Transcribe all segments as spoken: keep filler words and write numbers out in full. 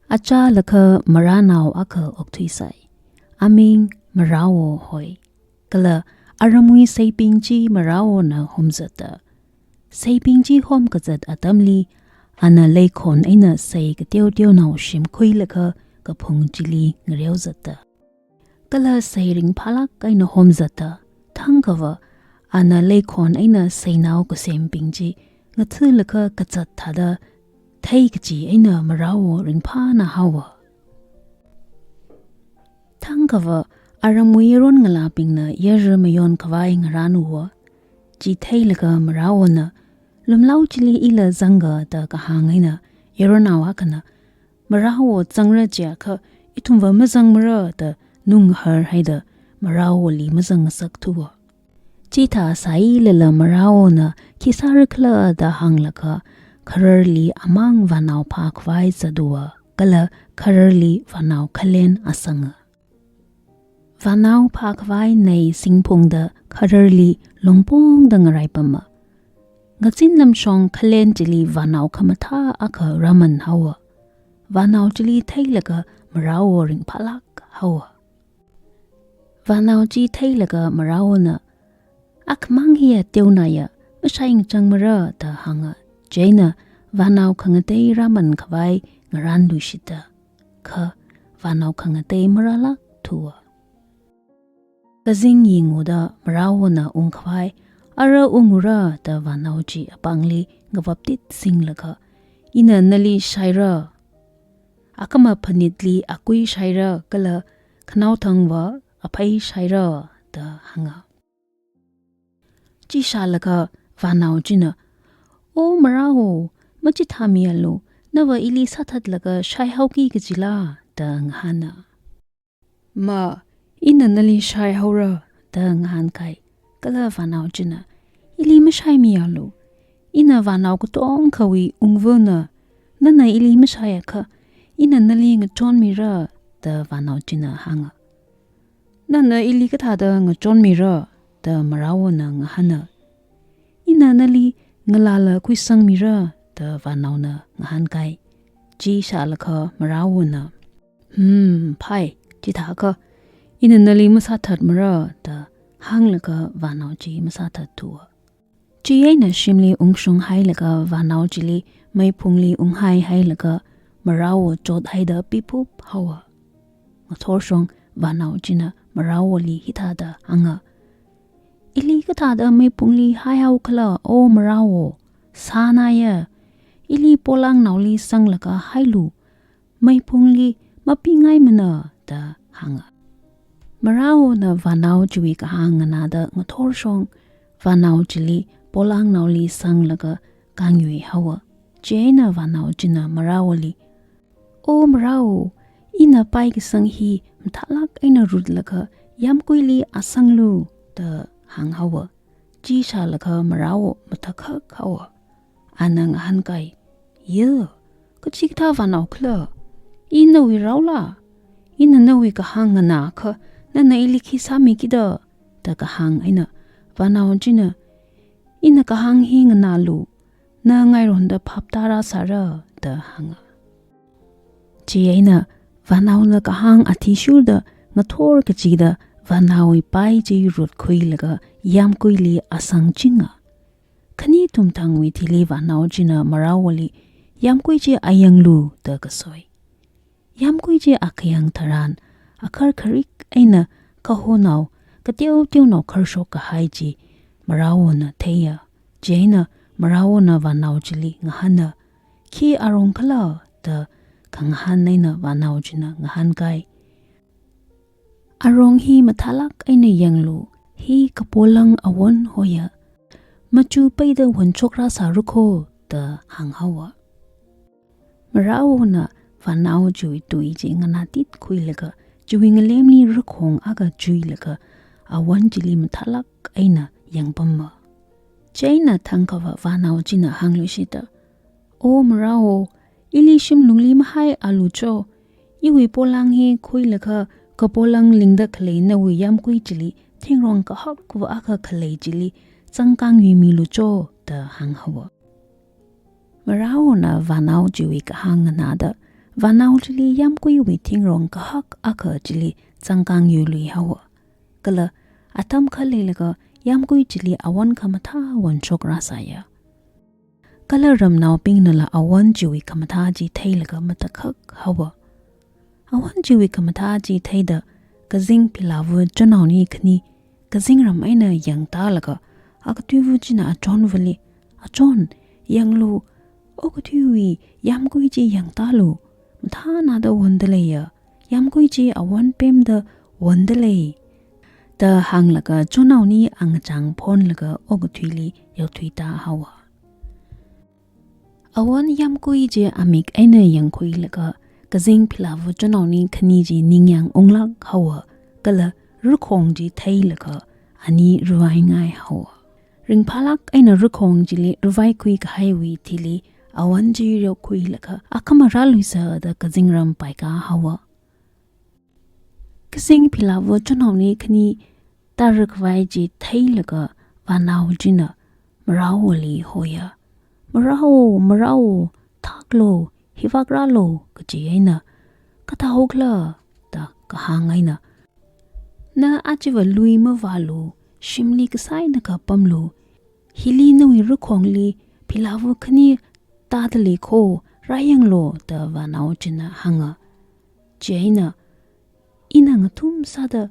Achālakha marānao akha okthuisai. Aming Marāwo hoi. Kala aramwui seibing chi marāwona homzatta. Seibing chi homkazat atamli, ana leikhon eina sei kateoteonao shimkhuilaga kaphung chili ngareozatta. Kala sei ringphālāk eina homzatta. Thangkhava ana leikhon eina seinao kasembing chi ngathalaga kazat thāda theikachi eina marāwo ringphāna haowa. Thangkhava aramwui yaron ngalābingna yara mayon khavai ngarānuwa. Chi theilaga marāwona, lumlao chili ila zanga da kahāng eina, yaronao akhana, marāwo zangra jiakha ithumva mazangmara da nunghar haida marāwoli mazangngasakthuwa. Chithā sāilala marāwona khi sārakhala da hānglaga khararli amang vānao phākhavai zatduwa, kala khararli vānao khalen asanga. Vānao phākhavai nei singphungda khararli longpongda ngaraipama. Ngazin lamshong khalen chili vānao khamathā akha rāman haowa. Vānao chili theilaga marāwo ringphālāk haowa. Vānao chi theilaga marāwona, akhamang hiya teonaya, mashai ngachangmara da hānga. Chieina vānao khangatei rāman khavai ngarānluishitta. Kha vānao khangatei marālākthuwa. Kazing yinguda marāwona ungkhavai, ara ungura da vānao chi apāngli ngavaptit singlaga, ina nali shaira, akhama phanitli akui shaira kala khanaothangva aphei shaira da hānga. Chi shālaga vānao china, O marāwo, machithāmialu, nava ili sāthatlaga shaihaoki kajila da ngahāna. Ma, ina nali shaihaora da ngahānkai. Kala vānao china, ili mashaimialu, ina vānao katongkhawui ungvana, nana ili mashaiakha, ina nali ngachonmira da vānao china hānga. Nana ili kathāda ngachonmira da marāwona ngahāna. Ina nali ngalāla khuisangmira da vānaona ngahānkai. Chi shālaga marāwona, Hmm, phai, chithākha ina nali masāthatmara da hānglaga vānao chi masāthatthuwa. Chieina shimli ungshunghailaga vānao chili meiphungli unghaihailaga marāwo chothaida piphup haowa. Ngathorshong vānao china marāwoli hithāda hānga. Ili kathāda meiphungli haihaokhala, O marāwo, sānaya, ili polangnaoli sanglaga hailu, meiphungli mapingaimana da hānga. Marāwona vānao chiwui kahāng nganāda ngathorshong, vānao chili polangnaoli sanglaga kangyui haowa. Chieina vānao china marāwoli, O marāwo, ina paikasang hi mathālāk eina rutlaga yāmkuili asanglu da hānghaowa. Chi shālaga marāwo mathakhak haowa. Ana ngahānkai, Ya, kachikathā vānaokhala? I nawui raola? Ina nawui kahāng nganākha, nana ili khi sāmikida da kahāng eina, vānao china, Ina kahāng hi nganālu, na ngaironda phap tārāsāra da hānga. Chieina vānaona kahāng athishurda ngathor kachida vānaowui pai chi rutkhuilaga yāmkuili asangchinga. Khani tumthangwui thili vānao china marāwoli, Yāmkui chi ayanglu da kasoi. Yāmkui chi akhayang tharan, akharkharik eina kahonao, kateoteonao kharshok kahai chi marāwona theiya. Chieina marāwona vānao chili ngahāna, Khi arongkhala da khangahān eina vānao china ngahānkai, Arong hi mathālāk eina yanglu, hi kapolang awon hoya, machu peida wonchokrasāra kho da hānghaowa. Marāwona vānao chiwui tui chi nganātitkhuilaga, chiwui ngalemli rakhong akha chuilaga, awon chili mathālāk eina yangpama. Chieina thangkhava vānao china hāngluishita, O marāwo, ili shimlungli mahaialu cho. Iwui polang hi khuilaga kapolang lingda khalei nawui yāmkui chili, thengrong kahakva akha khalei chili, zangkāngyuimilu cho da hānghaowa. Marāwona vānao chiwui kahāng nganāda, vānao chili yamkuiwui thingrong kahak akha chili zangkāngyurlui haowa. Kala atam kha leilaga yamkui chili awon khamathā wonshok rāsāya. Kala ramnaobingnala awon chiwui khamathā chi theilaga matakhak haowa. Awon chiwui khamathā chi theida kazing philāva chonhaoni khani kazingram eina yangtālaga, akatuiva china achonvali, "Achon, yanglu, okathuiwui yamkui chi yangtālu, mathānada wonda leiya, yamkui chi awon pemda wonda lei," da hānglaga chonhaoni angachang phonlaga okathuili yaothuitā haowa. Awon yamkui chi amik eina yangkhuilaga kazing philāva chonhaoni khani chi ningyāng unglāk haowa, kala rakhong chi theilaga ani ravaingai haowa. Ringphālāk eina rakhong chili ravaikhui kahaiwui thili awon chi ryaokhuilaga, "Akhama rāluisa," da kazingram paikā haowa. Kazing philāva chonhaoni khani tārakhavai chi theilaga vānao china marāoli hoya. "Marāo, marāo, thaklu, hivāk rālu," kaji eina, "Kathāhokhala?" da kahāng eina, "Na achiva lui mavālu, shimli kasānakha pamlu, hili nawui rakhongli philāva khani tāda lei kho, rāyanglu," da vānao china hānga. Chieina, "Ina ngathum sāda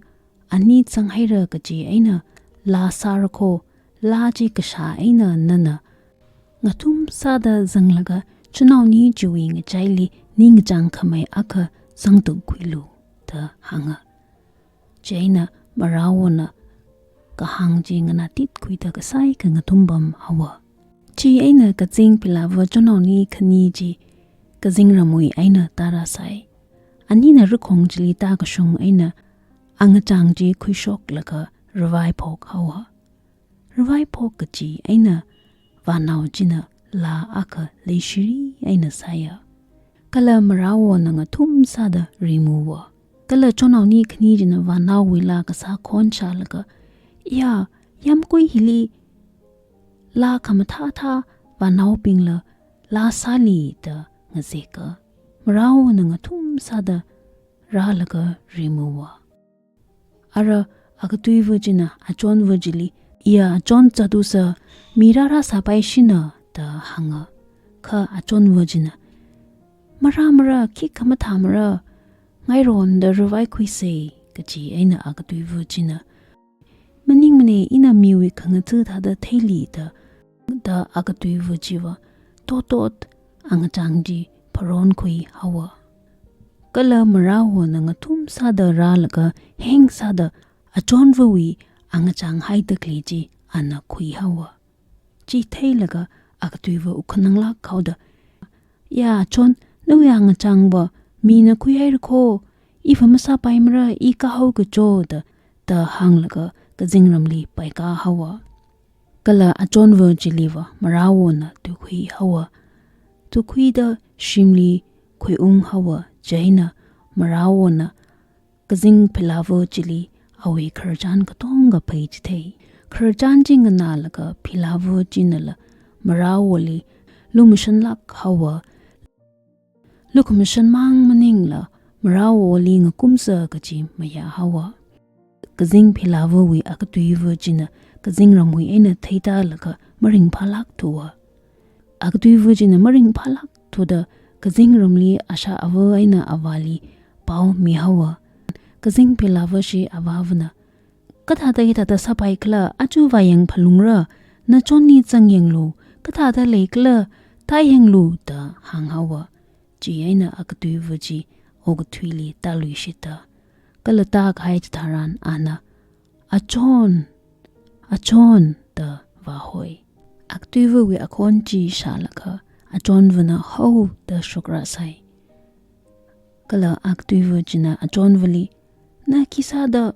ani zanghaira kaji eina laa sāra kho, laa chi kashā eina nana ngathum sāda zanglaga chonhaoni chiwui ngachaili ningkachāng khamei akha zangtukkhuilu," da hānga. Chieina marāona kahāng chi nganātitkhuida kasai khangathum pam haowa. Chieina kazing philāva chonhaoni khani chi kazingramwui eina tārāsai. Anina rakhong chili tākashung eina angachang chi khuishoklaga ravaiphok haowa. Ravaiphok kaji eina vānao china laa akha leishiri eina sāya. Kala marāona ngathum sāda rimuwa. Kala chonhaoni khani china vānaowui laa kasā khon shālaga, "Iya, yamkui hili laa khamathāthā vānaobingla laa sāli," da ngazeka. Marāona ngathum sāda rālaga rimuwa. Ara akatuiva china achonva chili, "Iya achon, zatusa, mi rārā sāpaishina," da hānga. Kha achonva china, "Marā, marā, khikha mathāmara, ngaironda ravaikhuisa," kaji eina akatuiva china, "Maningmana, ina miwui khangatha thāda theili," da, da akatuiva chiva totot angachang chi pharonkhui haowa. Kala marāona ngathum sāda rālaga heng sāda achonvawui angachang haidakli chi ana khui haowa. Chi theilaga akatuiva wukhananglāk haoda, "Iya achon, nawui angachangva mina khuihaira kho, iva masāpaimara, i kahao kacho," da, da hānglaga kazingramli paikā haowa. Kala achonva chiliva marāona tuikhui haowa. Tuikhuida shimli khuiung haowa. Chieina marāona kazing philāva chili awui khararchan katonga phaichithei. Khararchan chi nganālaga philāva chinala marāoli lumashanlāk haowa. Lukhamashan mang maningla marāoli ngakumsa kaji mayā haowa. Kazing philāvawui akatuiva china kazingramwui eina theitalaga maringphālāk thuwa. Akatuiva china maringphālāk thuda kazingramli ashā ava eina avāli pao mihaowa. Kazing philāva chi avāvana, "Kathāda hithāda sāpaikhala, aja vāyang phalungra, nachonli zangyanglu, kathāda leikhala, tāyanglu," da hānghaowa. Chieina akatuiva chi okathuili tāluishita. Kala tākahai chitharan ana, "Achon, achon," da vāhoi. Akatuivawui akhon chi shālaga achonvana hao da shokrāsai. Kala akatuiva china achonvali, "Na khisāda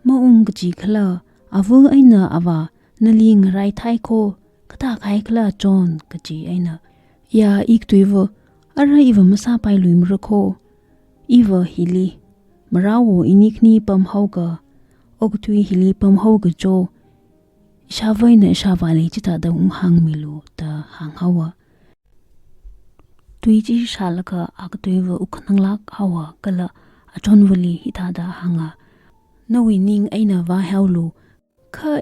maung kachikhala, ava eina avā nali ngaraithai kho, kathākahaikhala achon," kaji eina, "Iya ikatuiva, ara iva masāpailuimara kho, iva hili marāo ini khani pamhaoka, okathui hili pamhao kacho, ishāvā eina ishāvāli chithāda unghāngmilu," da hānghaowa. tui chi shālaga akatuiva wukhananglāk haowa kala achonvali hithāda hānga, "Nawui ning eina vāhaolu, kha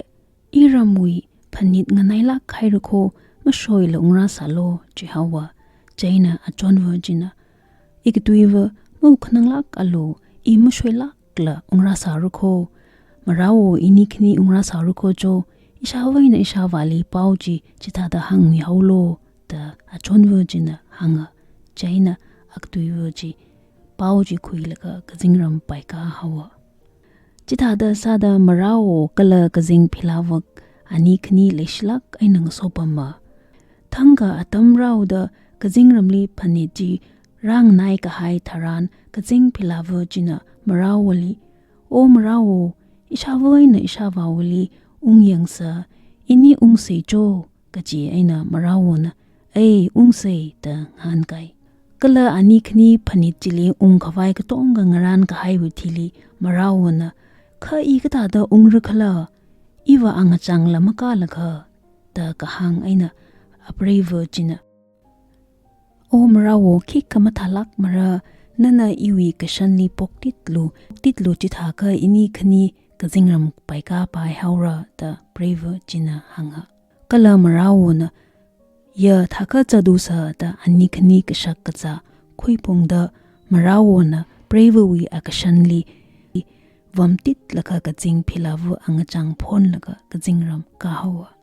iramwui phanit nganailāk haira kho, mashoila ungrāsālu," jihaowa. Chieina achonva china, "Ikatuiva mawukhananglākalu, i mashoilākla ungrāsāra kho. Marāwo, ini khani ungrāsāra kho cho, ishāvā eina ishāvāli pao chi chithāda hāngmihaolu," da achonva china hānga. Chieina akatuiva chi pao chi khuilaga kazingram paikā haowa. Chithāda sāda marāwo kala kazing philāva ani khani leishilāk eina ngasopama. Thangkha atam rāhaoda kazingramli phanit chi rānganai kahai tharan kazing philāva china marāwoli, "O marāwo, ishāvā eina ishāvāwoli ungyangsa, ini ungsei cho," kachi eina marāwona, "Ei, ungsei," da ngahānkai. Kala ani khani phanit chili ungkhavai katonga ngarān kahaiwui thili marāwona, "Kha i kathāda ungra khala? Iva angachangla makālakha," da kahāng eina apreiva china, "O marāwo, khikha mathālākmara, nana iwui kashanli poktitlu, poktitlu chithākha ini khani kazingram paikāpai haora," da preiva china hānga. Kala marāwona, "Ya, thākha zatusa," da ani khani kashak kazā khuiphungda marāwona preivawui akashanli vamtitlaga kazing philāva angachang phonlaga kazingram kāhaowa.